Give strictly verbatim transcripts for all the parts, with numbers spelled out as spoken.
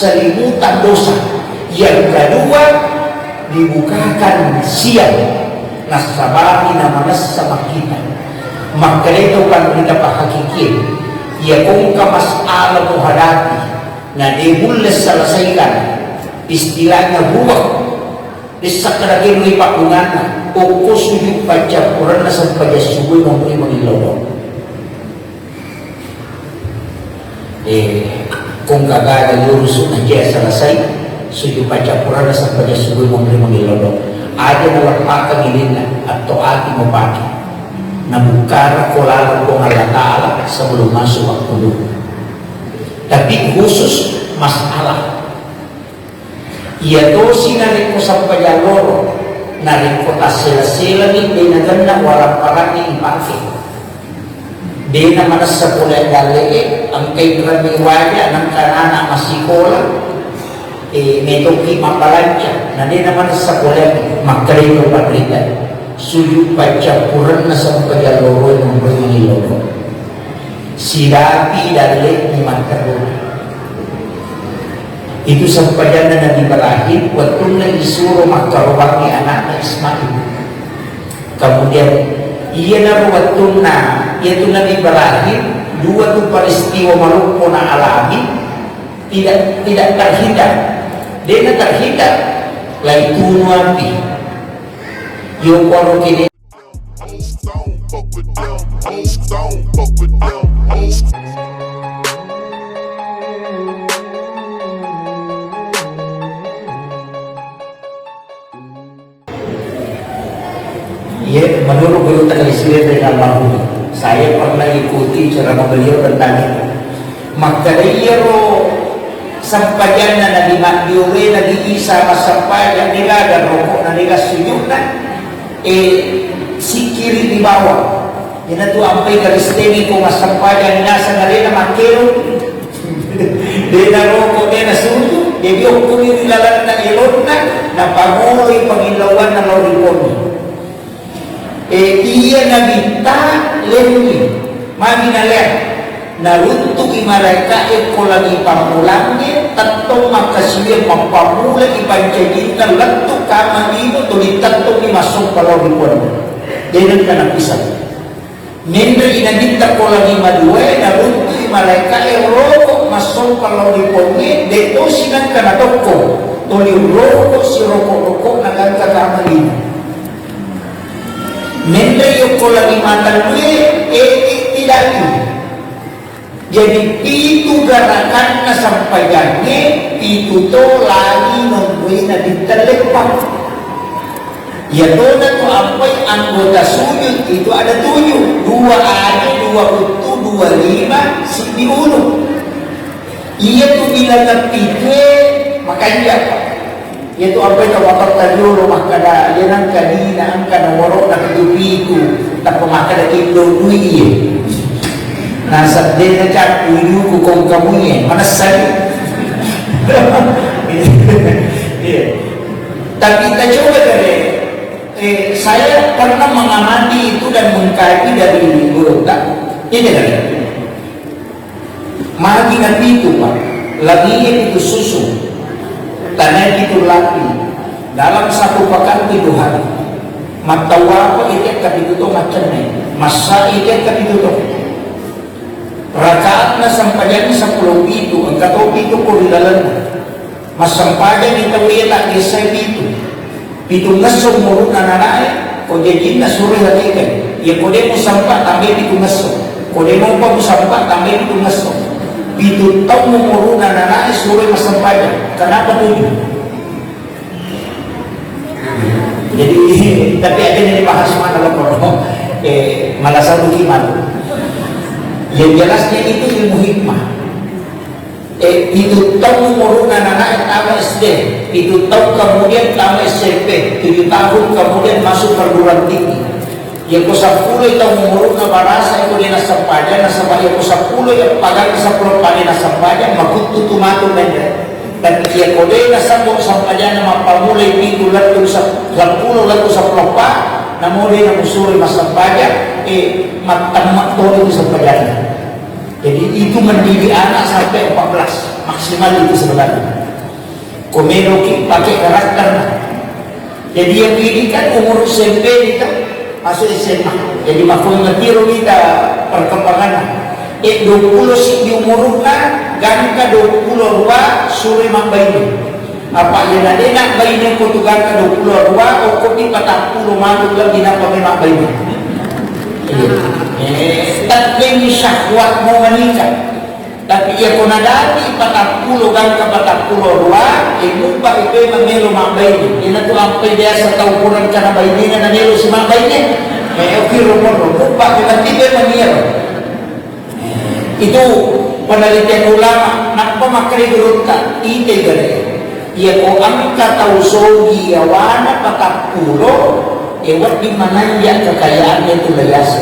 Salimutan dosa. Yang kedua, dibukakan siang, nasabari namanessa makkita. Makkedai tau panrita pahakikie, iya kongka masalah muhadapi, na de mulle selesaikan, istilahnya buah, dessa kada kenoi pabbunganna, okko sujud paccappurenna sempajang subuh monri mangillau. Eh, kongka gaga lurusuk na jia selesai, sujud paccappurenna sempajang subuh monri mangillau. Aja naleppakang ilinna, atau ati mupake. Nabukkara ko laleng Puang Allah Ta'ala sebelum masuk waktu duha. Tapi khusus masalah Iya tosi narekko sempajang loro, narekko tassela-selani, de nagenna warapparanni ipake. De namanessa pole dalle'e, engkai ramme waja, nengka anak massikola, e, metokki mabbalanca, na de namanessa pole, makkedai to panrita, sujud paccappurenna sempajang loroe monri mangillau. Sidapi dalle'mu matteru. Itu sempajanna Nabi Ibrahim wettunna isuro makkarobangngi anakna Ismail. Kemudian, iyanaro wettunna, iyatu Nabi Ibrahim, dua tu peristiwa maloppo na alami, tidak, tidak terhindar. Dena terhindar, lai tunu api. Yo kuaro kene Iya, menurut guru teknik sendiri dari almarhum, saya pernah ikuti ceramah beliau tentang itu. Makkeda iyaro sempajanna Nabi Maddiore, Nabi Isa massempajang, degaga rokokna, dega sujudna, eh, sikiri di bawah. Iyanatu ampai Kristengnge ko massempajang naseng alena makkero. Dena rokok, dena sujud, jadi okkoni ri lalenna elonna, napamoloi pangillauanna lao ri Puangnge. E, iya Nabitta lenni, magi nalea, naruntu'i malaeka'e ko langi pammulangnge, tettong makkasiwiang mappammulai pancajinna lettu kamang lino tuli tettonni massompa lao ri Puangnge. De nengka napisang. Menre'i Nabitta ko langi maduae, naruntu'i malaeka'e roko massompa lao ri Puangnge, de tosi nengka natokko, tuli roko siroko-rokona gangka kamang lino. Menre'i okko langi matellue, e, ittidai. Jadi, pitu garakanna sempajangnge, pitu to langi nonroi Nabitta leppa. Iyatona tu ampai anggota sujud itu ada tujuh, dua aje, dua uttu, dua lima, siddi ulu. Iyatu bilanna pitue makanja. Iyatu ampai tau matotta riolo makkeda, iya nengka dina engka nomoro'na pitu-pitu, tappa makkeda indo dui iye. Naseng de nacappu ijuku kongkamuye, manessani. Iya. Tapi kita coba deh, eh, saya pernah mengamati itu dan mengkaji dari gurutta. Ini dari Magi napitu, Pak, langie pitu susu, tanae pitu lapi, dalam satu pekan pitu hari. Mattawapa ite kapitu to maccenne, massa ite kapitu to. Rakaatna sempajanna seppulo pitu, engka to pitu ko ri lalenna. Massempajanni tauwe taggessai pitu. Pitungngesso umuru'na nanae, ko jajinna suroi hakikai. Iya ko de musampa tambai pitungngesso. Ko de mopa musampa tambai pitungngesso. Pitu taung umuru'na nanae suroi massempajang. Kenapa tujuh? Jadi, tapi aja ini bahas mana lo kono. Eh, malah satu kimal. Yang jelasnya itu ilmu hikmah. Eh, pitu taung umuru'na nanae tama S D, pitu taung kemudian tama S M P, tujuh tahun kemudian masuk perguruan tinggi. Yako seppulo taung umuru'na barasa iko de nassempajang, nasaba yako seppulo ya pagang seppulo pade nassempajang, makuttu tu matu menre. Dan yako de nasabbo sempajanna mappamulai pitu lettu sep-, seppulo lettu seppulo pa, namo de namusuroi massempajang, eh, mattemma toni tu sempajanna. Jadi itu mendidik anak sampai empat belas, maksimal itu sebenarnya. Ko meloki pakai karakter. Jadi yang ini kan umur S M P kita masuk S M A. Jadi makkoi matiro kita perkembangan. Eh, dua puluh si di umurna, gangka dua puluh dua suri mabbaine. Apa iya na de na baine ko tu gangka dua puluh dua, okko di patappulo matu lebbi nappa memang baine. Iya. Eh, tapi ini syahwat mau menikah. Tapi iya ko nadati patappulo gangka patappulo dua, eh, mupa itu memang melo mabbaine. Ina tu apa biasa tau kurang kana baine na melo si mabbaine. Eh, oke, romo, romo. Mupa memang tipe maniero. Itu penelitian ulama, nappa makkeda gurutta, ite gare. Iya ko engka tau sogi yawana patappulo, e wedding mananja kekayaanna itu leyase.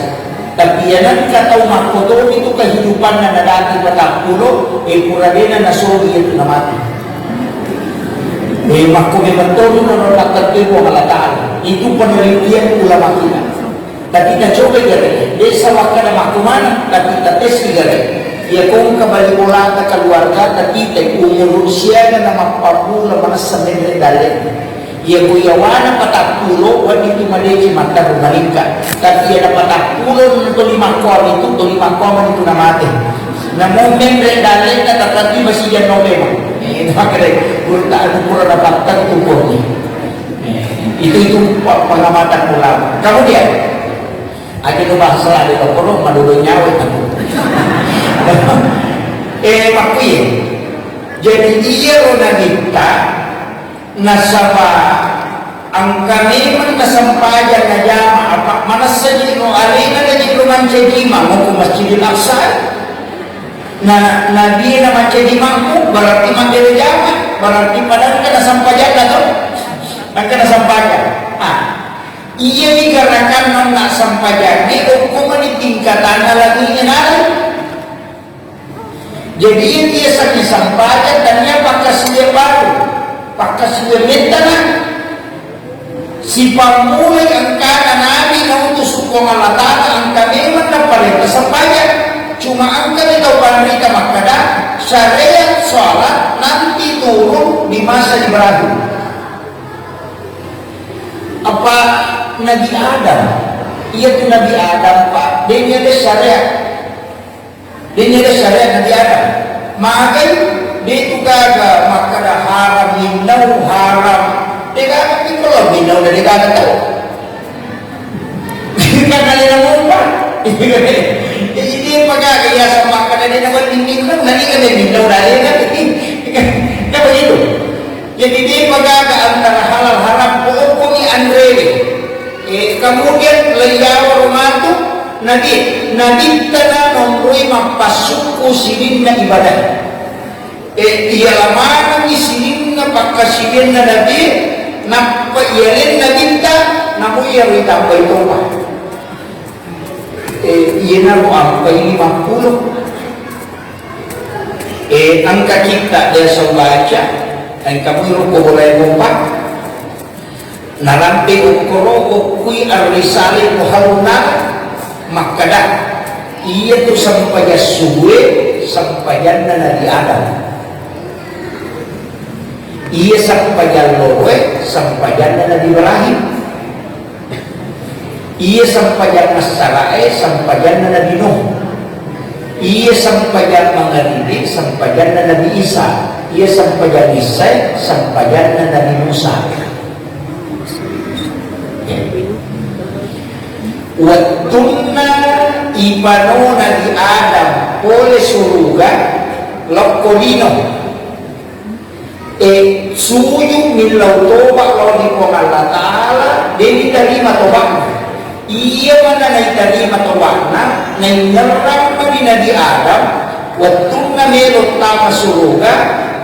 Tapi iya nengka tau makkotomi tu kehidupanna nadati patappulo, e pura dena nasogi itu namati. E makko memang tonu naro nakkattui Puang Allah Ta'ala. Itu penelitian ulama kita. Tapi tacobai gare, desa wakkada makko maneng, tapi tatesi gare. Iya ko engka bali bolata keluarga, tapi te umur usiana na mappammula manessa menre dalle. Iya ko yawana patappulo, wedding tu madeceng matteru maningka. Tapi iya na patappulo toli makkoa itu, toli makkoa mani tu namate. Namo menre dalle na tatati masih janno memang. Itu makanya gurutta anu pura na pattang tu purni. Itu, itu pa-, pengamatan ulama. Kemudian, aja nu bahasa lagi, kalau perlu, madodo nyawa itu. Eh, makkuye. Jadi, iya lo nabitta, nasaba engka memang nasempajang najama, apa, manessa ji lo alena na ji lo mancaji imang, mau ke Masjidil Aqsa. Na, nabi na mancaji makmu, berarti mabbere jama, berarti pada engka nasampajanna to? Engka nasampaja. Ah, iya ni gerakan nonna sampajanni, okko mani tingkatanna lagi nalai. Jadi, iya biasa disampaja, tania pakkasiwiang baru, pakkasiwiang mettana. Sipammulai engkana nabi nautus Puang Allah Ta'ala, engka memang naparenta sempajang. Cuma engka ni tau panrita makkada, syariat salat nanti turun di masa Ibrahim. Apa Nabi Adam? Iya tu Nabi Adam, Pak. Dia ada syariat. Dé' naédda syariat Nabi Adam. Magai, dé' tu gaga makkeda haram minnau, haram. Dé' gaga, iko lo minnau na dé' gaga tau. Kan alena mompa. Jadi dé' pa gaga yaseng makkeda dé' nawedding minnau, na dé' gaga minnau na alena. Kan begitu. Jadi, dé' pa gaga antara halal haram, pokokni anréwé. Eh, kemudian leiyawaro matu, nadi, nadittana monroi mappassukku sininna ibadah. Eh, iya lamanengngi sininna pakkasiwianna Nabi, nappa iyalenna naditta, namo iyaro itambai topa. Eh, iyanaro ampai limappulo. Eh, engka kitta biasa ubaca, engka mui rukku borai mopa. Narampe okkoro okkui Ar-Risalah Muharrunal makkeda, iyatu sempajang subue, sempajanna Nabi Adam. Iya sempajang loroe, sempajanna Nabi Ibrahim. Iya sempajang massarae, sempajanna Nabi Nuh. Iya sempajang mangaribi, sempajanna Nabi Isa. Iya sempajang issae, sempajanna Nabi Musa. Wettunna ipanona Nabi Adam pole suruga, lokko lino. Eh, sujud millau toba lao ri Puang Allah Ta'ala, de' ditarima toba'na. Iya mana naitarima toba'na, naingngerrang mani Nabi Adam, wettunna melo tama suruga,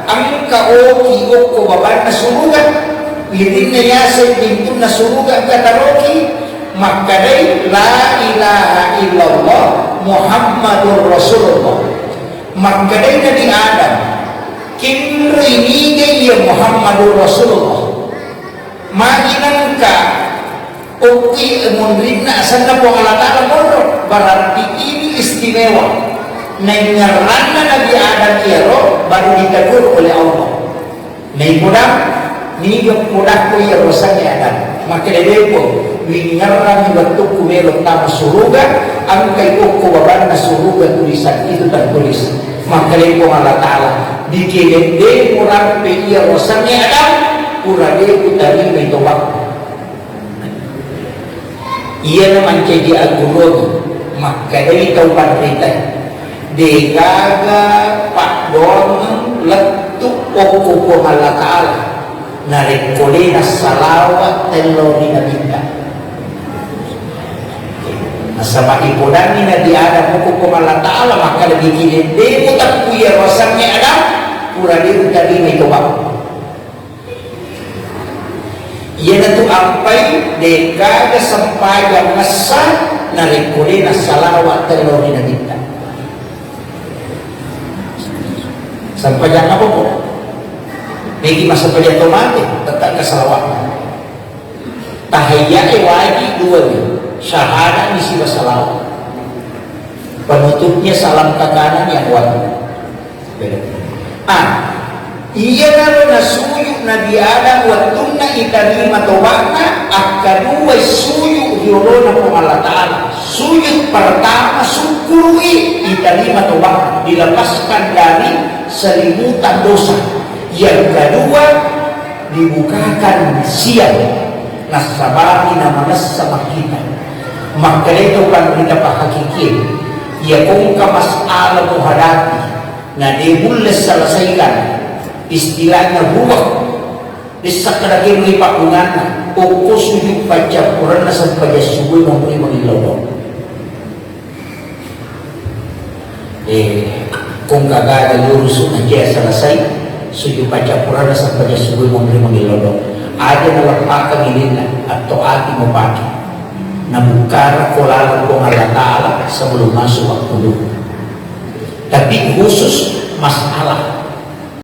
engka oki okko babanna suruga, wirinna yaseng pintunna suruga engka taroki, makkedai, "La ilaha illallah Muhammadur Rasulullah." Makkedai Nabi Adam, "Kinroi niga iya Muhammadur Rasulullah?" Magi nengka okki munrinna asenna Puang Allah Ta'ala monro, berarti ini istimewa. Naingngerranna Nabi Adam iyaro baru ditegur oleh Allah. Naipodang, niga podakko iyaro asengnge Adam? Makkeda, "Dé, Puang, wingngerrangngi wettukku mélo tama suruga, engkai okko babanna suruga tulisan itu tertulis." Makkeda Puang Allah Ta'ala, "Dikene dé murampe iyaro asengnge Adam, pura dé utarimai tobatmu." Iyana mancaji agguruang, makkedai tau panrita, "Dégaga paddoangeng lettu okko Puang Allah Ta'ala narekko dé nassalawa tello ri Nabitta." Nasaba ipodanni Nabi Adam okko Puang Allah Ta'ala, makkeda, "Dikene dé muteppu iyaro asengnge Adam, pura dé utarimai tobatmu." Iyanatu ampai dégaga sempajang messa narekko dé nassalawa tello ri Nabitta. Sempajang apa ko? Mégi massempajang to maté, tetap ka salawat. Tahiyyaé wajib dua ni, syahadat ni siba salawat. Penutupnya salam ke kanan yang wajib. Ah, iyanaro nasuju Nabi Adam wettunna itarima tobatna, akkadua suju ri olona Puang Allah Ta'ala. Sujud pertama, sukkuru'i itarima tobatna, dilepaskan dari selimutan dosa. Yang kedua, dibukakan siang, nassabari namanessa makkita. Makkedai to panrita pahakikie, iya kongka masalah muhadapi, na dé bulle selesaikan, istilahnya ruwet, dé sakkeda kemui pabbunganna, okko sujud paccappurenna sempajang subuh monri mangillau. Eh, kongka gaga lurusu najia selesai, sujud paccappurenna sempajang subuh monri mangillau. Aja naleppakang ilinna, atau ati mupake. Nabukkara ko laleng Puang Allah Ta'ala sebelum masuk waktu duha. Tapi khusus masalah